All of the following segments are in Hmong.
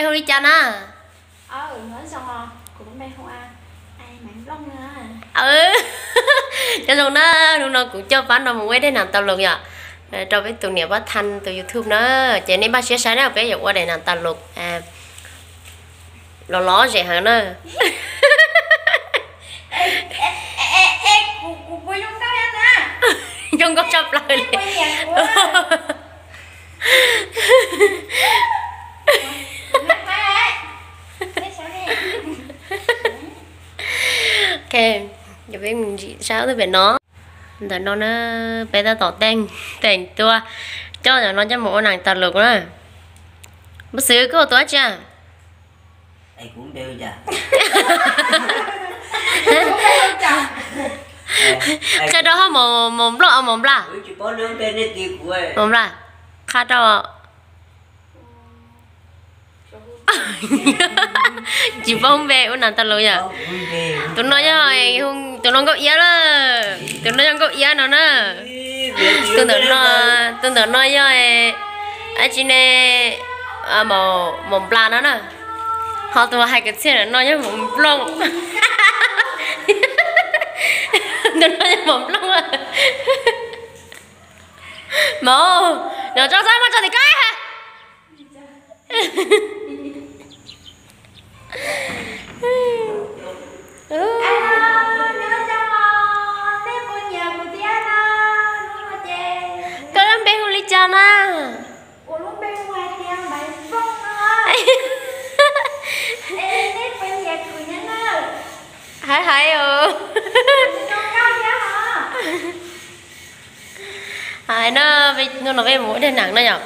Hu li cas na? Nyob zoo na, hnub no kuv coj pab no mus ua dej nag tau los yom, rau peb tus niam pab than tus YouTube na, ces nej npaj siab saib na, peb yuav ua dej nag tau los los lom zem heev na. Zoo nkauj tshaj plaws li. Ok, peb mus ntsim saib ob tug pem no. Ntawm no na, peb tab tom teem, teem tua, coj cov no coj mus ua nag tau los na. Npawg Xwm, koj ua tus dab tsi a? Qhia rau hab, mos nploj, mos nplas. Mos nplas, qha rau. Tsis paub npe ua nag tau los yom. Tus no yog, tus no nkauj iab na. Tus no yog nkauj iab no na. Tus ntawm no, tus ntawm no yog dab tsi ne, mos nplas no na. Ho tus hais kwv txhiaj ntawm no yog mos nplooj. Tus no yog mos nplooj. Mos, no tso txhob muab tso tim koj. Koj lub npe hu li cas na? Hais hais os. Hais no, hnub no peb mus ua dej nag no yom.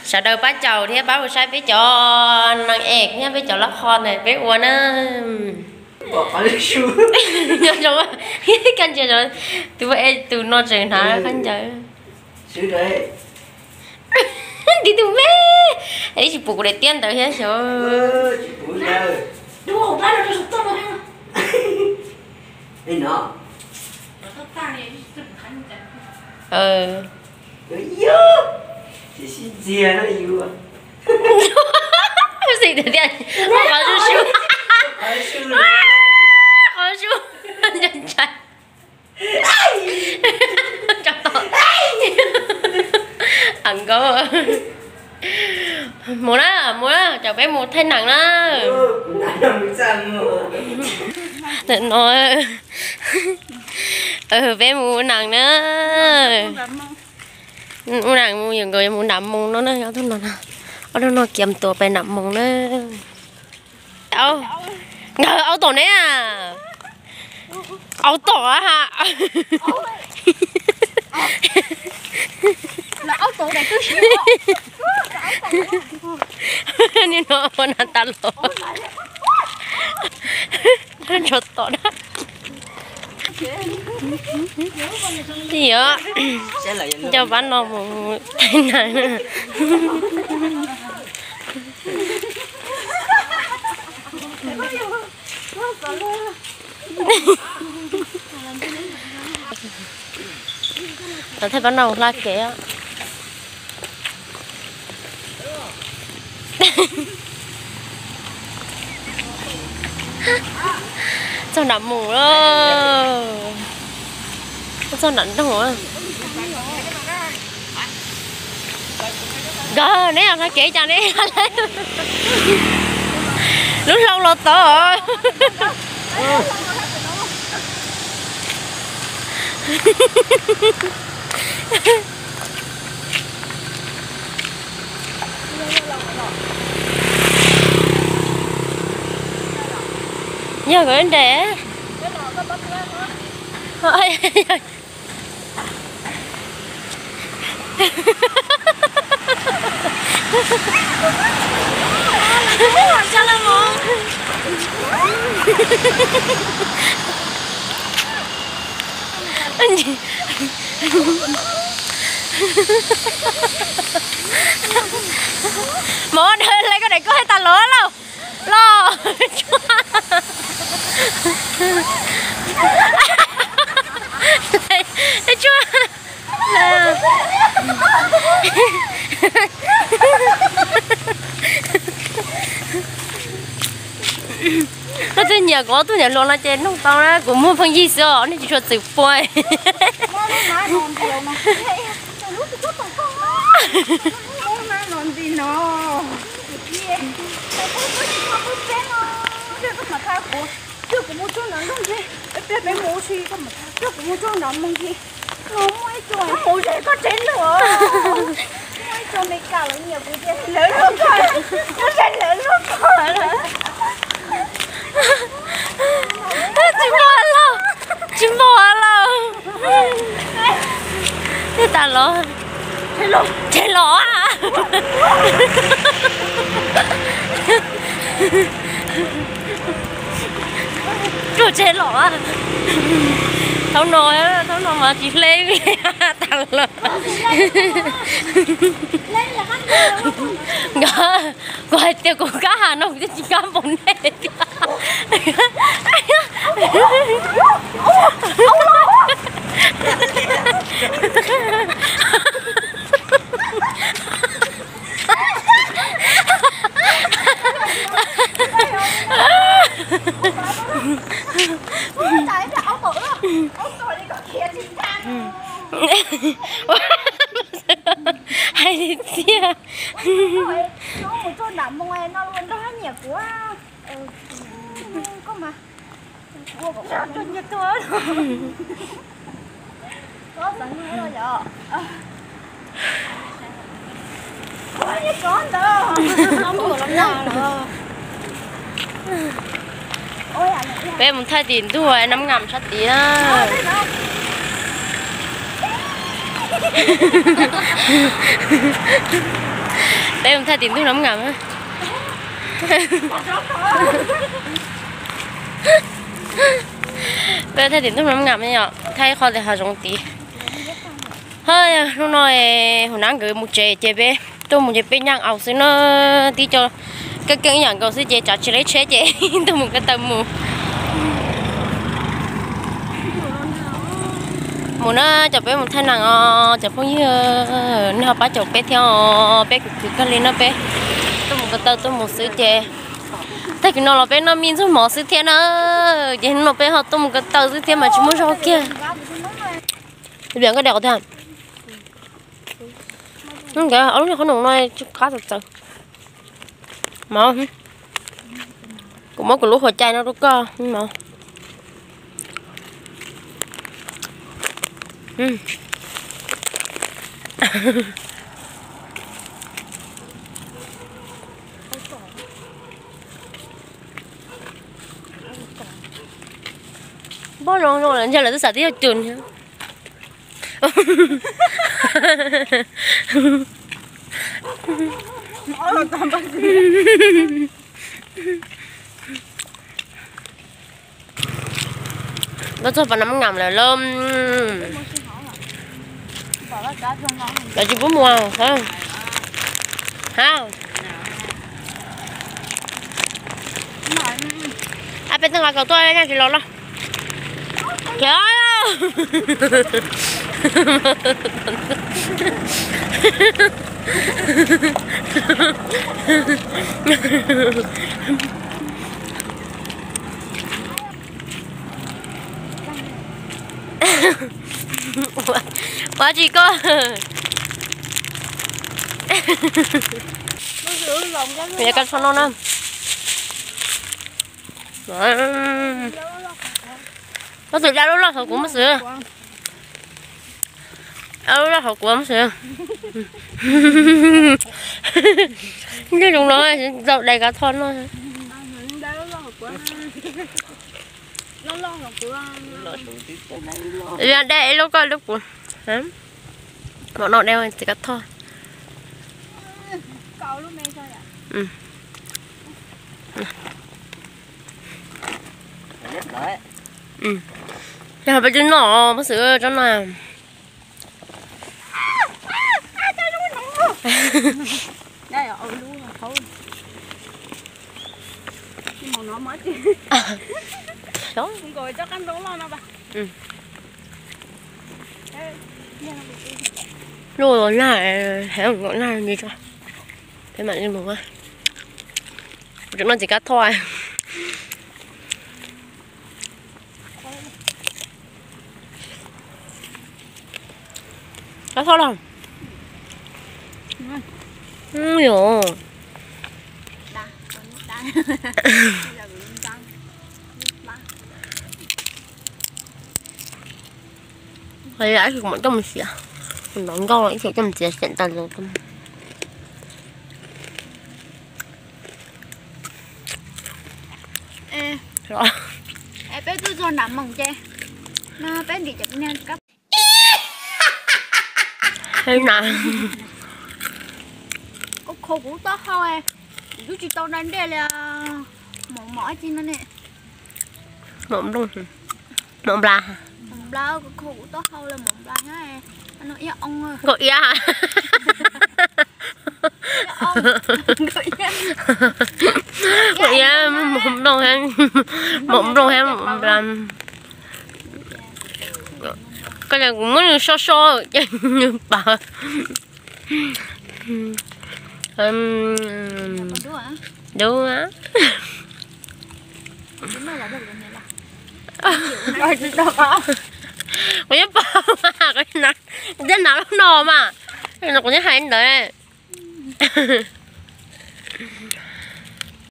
Sawv daws pab caum thiab pab ua saib peb cov nag es thiab peb cov lab qho ntawm peb ua na. Nyob zoo, kab ntsia, tus ua es tus no tseem hnav khaub ncaws. Tib tug me, ib tsis pum kuv daim tiab ntawd thiab xyov. Xwm tias qhov su su, qhov su ntshai. Nkauj, mus na, mus na, caum peb mus thaij nag na. Ntawm no, peb mus ua nag na. Ua nag mus, yuav nkaus yuav mus nram Moos no na, ob tug no, ob tug no kiav tuaj pem nram Moos na. Nkawd aub tom ne, aub tom ha. Nim no ua nag tas los, nrog tom na. Yog coj pab no mus thaij nag. Thaij pab no mus hla kev. Txog nram Moos lawm. Txog nram nroog. Nkawd neb hla kev cas ne? Lub hlau los tod. Yog kawg nres. Mov dawb lawm, koj daim koj hais tas los lauj. Los tsuag. Tsuag. Nyiam kuv ob tug niam hluas no ces nug tau na, kuv muaj phooj ywg xwb os, nej tsis tshua txwm pua. Tsis muaj lawm, tsis muaj lawm. Tej tas los, tseg los. Ruaj tseg los. Thaum no, thaum no mas tsis hle tas los. Nkawd, kuv hais tias kuv kab has no kuv twb tsis kab npaum nej tiag. Hais li tiag. Peb mus thaij tim ntug Nab Ngam sab tid na. Peb mus thaij tim ntug Nab Ngam. Peb thaij tim ntug Nab Ngam yom, thaij ib qho tim hav zoov tid. Hnub no Hauv Nab nkawd mus tsev ces peb tuaj mus ces peb nyaaj aus xwb na, tib co keej keej ib yam nkaus xwb ces tsam tsis laib tsheb ces tuaj mus ko taw mus. Mus na, cov peb mus thaij neeg os cov phooj ywg, nej ho pab caum peb thiab os, peb khwv khwv kawg li no peb tuaj mus ko taw tuaj mus xwb ces tag kis no los peb noj mij ntxuag mov xwb thiab na, ces hnub no peb ho tuaj mus ko taw xwb thiab mas tsis muaj zog kiag. Nkawd ob lub niag qhob noom no qab txawv txawv. Mov, kuv muab kuv lub huas cai no rau koj mov. Npoj zoo zoo lawm ntshe lawv twb xav tias yog cus. Tuaj txog pas Nab Ngam lawm lauj. Lawv tsis pub mus hab. Ab, peb tej nqa kaus tuaj, nyob tsis los lawm. Ua tsi koj? Koj txhob noj na. Mos Xwm, da lub loj hauv kuv Mos Xwm. Da lub loj hauv kuv Mos Xwm. Ntsej zoo no txaus dais kav thoj noj. Da ib lub koj ib lub kuv. Mam no da txiv kav thoj. Yog peb twb noj Mos Xwm tsob no. Lub los nag, heev nkaus nag li tso. Peb mam li mus. Kuv tseem noj txiv kab thoj. Rau thoj los. Yog. Ib txhia mam coj mus txiav, nov nkauj ib txhia coj mus txiav xeem tas zog. Peb twb txog nram moos ces no peb ntim cov niag kab. Koj kho kuv taub hau, kuv twb tsis tau da dej li. Mos mos ib ci no ne. Mos nplooj, mos nplas. Mos nplas, koj kho kuv taub hau li mos nplas thiab. Nkauj iab. Nkauj iab, mos nplooj, mos nplooj thiab mos nplas. Koj, kuv muab nws so so ces nws pawv. Dub. Kuv yeej paub mas, kuv thiaj hnav lub no mas. Kuv thiaj hais ntawd.